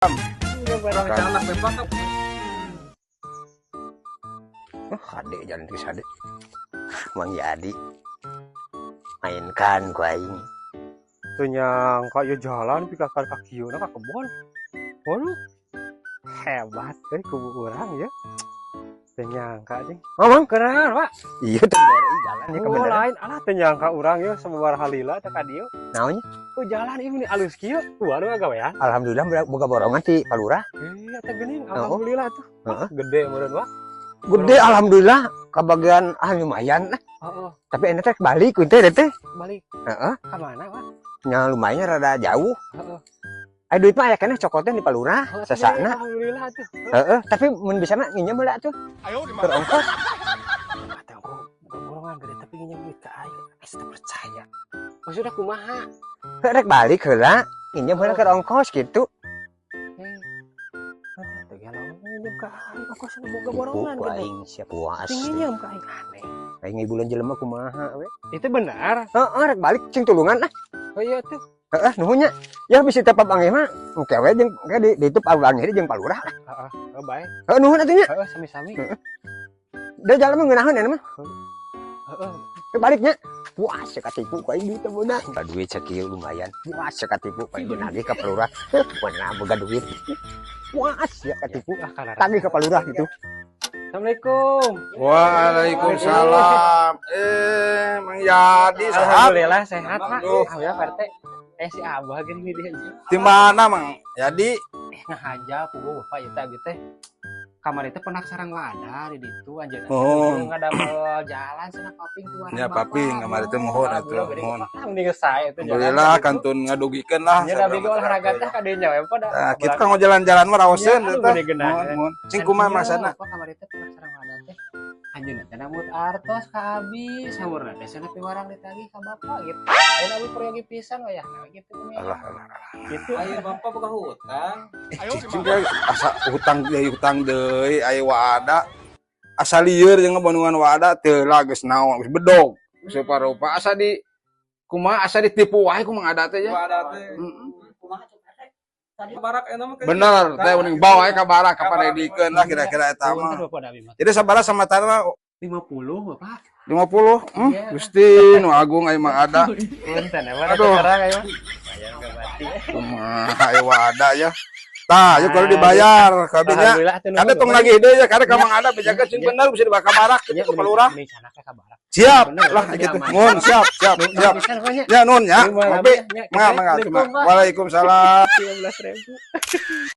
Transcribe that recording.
Orang anak bapak. Oh, hade jalan terus hade. Mang Yadi. Mainkan ku aing. Teu nyangka ya jalan pika ka kieu ka kebon. Waduh. Hebat euy kubu urang ya. Teu nyangka jeung. Ngomong. Kenal, Pak. Iya tuh bener jalan ya Oh, kebenaran. Lain alah, teu nyangka urang ya sababaraha lila teh ka dieu. Naonnya? Ku jalan ieu meni alus kieu. Waduh, gawean. Alhamdulillah boga borongan ti Pak Lurah. Iya teh geuning, alhamdulillah tuh. Heeh. Gede meureun, Pak. Gede alhamdulillah, kebagian ah lumayan lah. Heeh, Tapi enak teh balik ku teh teh. Balik Heeh. ka mana, Pak? Nya lumayan rada jauh. Heeh. Ai duit mah aya keneh cokotnya di Pak Lurah, Heeh, sesana. Alhamdulillah tuh. Heeh, tapi mun bisa mah nginjem heula tuh. Keur ongkos. Kata aku bukan borongan gede tapi nginjem duit ke aing. Eh, teu percaya. Maksudnya kumaha? Heuh, rek balik heula, nginjem heula keur ongkos gitu. Eh, teu gelo nginjem ka aing ongkos boga Tipu borongan ku gede. Aing sia puas. Nginjem ka aing aneh. Aing bulan jelema kumaha we. Itu benar. Heeh, rek balik cing tulungan lah. Oh iya tuh. Heeh, nuhun nya. Ya bisa tetep panggih mah. Oke we jeung ke di itu panggih jeung Pak Lurah lah. Heeh, oh, baik. Heeh, nuhun atuh nya. Heeh, sami-sami. Da jalan mah ngeunaheun eta mah. Heeh. Rek baliknya. Puas ya katipu ku aing duit teh beunang. Duit sakieu lumayan. Puas ya katipu ku aing nagih ka Pak Lurah. Mana boga duit. Puas ya katipu. Ah, kana. Tagih ka Pak Lurah gitu. Assalamualaikum. Waalaikumsalam. Eh, Mang Yadi sehat? Alhamdulillah sehat, Pak. Aduh. Alhamdulillah, Pak RT. Eh, si Abah gini dia. Di mana Mang Yadi? Eh, ngahaja ku Bapak ieu teh abdi teh. Kamari teh penak sareng wadah di ditu anjeunna. Oh. Ngadamel jalan cenah paping tuan. Ya, paping, kamari teh muhun atuh, muhun. Ah, mending sae itu. Alhamdulillah kantun ngadugikeun lah. Nya da abdi olahraga teh ka dieu nya we pada. Nah, kita kan mau jalan-jalan mah raoseun Ya, aduh, teh. gede genah. Muhun, muhun. Cing kumaha masana? Bapak kamari teh penak sareng wadah teh. Anjeunna teh nambut artos ka abi, saurna teh cenah piwarang ditagih ka bapak gitu. Ayeuna abi peryogi pisan wayahna gitu. Alah, alah. Gitu. Ayo bapak boga hutang. Eh, cicing teh asa hutang deui aya waada. Asa lieur jeung ngabandungan waada teu lah geus naon geus bedog. Geus rupa asa di kumaha asa ditipu wae ku Mang Ada teh ya. Wadah teh. Heeh. Kumaha cek teh? Tadi barak eta mah. Bener, teh mending bawa ka barak kaparedikeun lah kira-kira eta mah. Punten, Bapak, da abi mah. Jadi sabaraha samatara? 50, Bapak. 50? Iya. Gusti nu agung aya Mang Ada. Punten ya, Pak. Aduh. Terang ayo. Bayar gak mati. Kumaha aya waada ya. Tah, yuk kalau dibayar kabehnya. Alhamdulillah teh. Kade tong lagi deui ya, kade ka Mang Ada bejakeun sing bener bisa dibawa ka barak Iya, gitu ke Lurah. Mending sana ka barak. Siap Bener, lah jadi gitu. aman. Mun siap, siap, siap. Pisan pokoknya. Ya nun ya. Terima Ngopi. kasih. Mangga, mangga. Assalamualaikum, Pak. Waalaikumsalam. 15.000.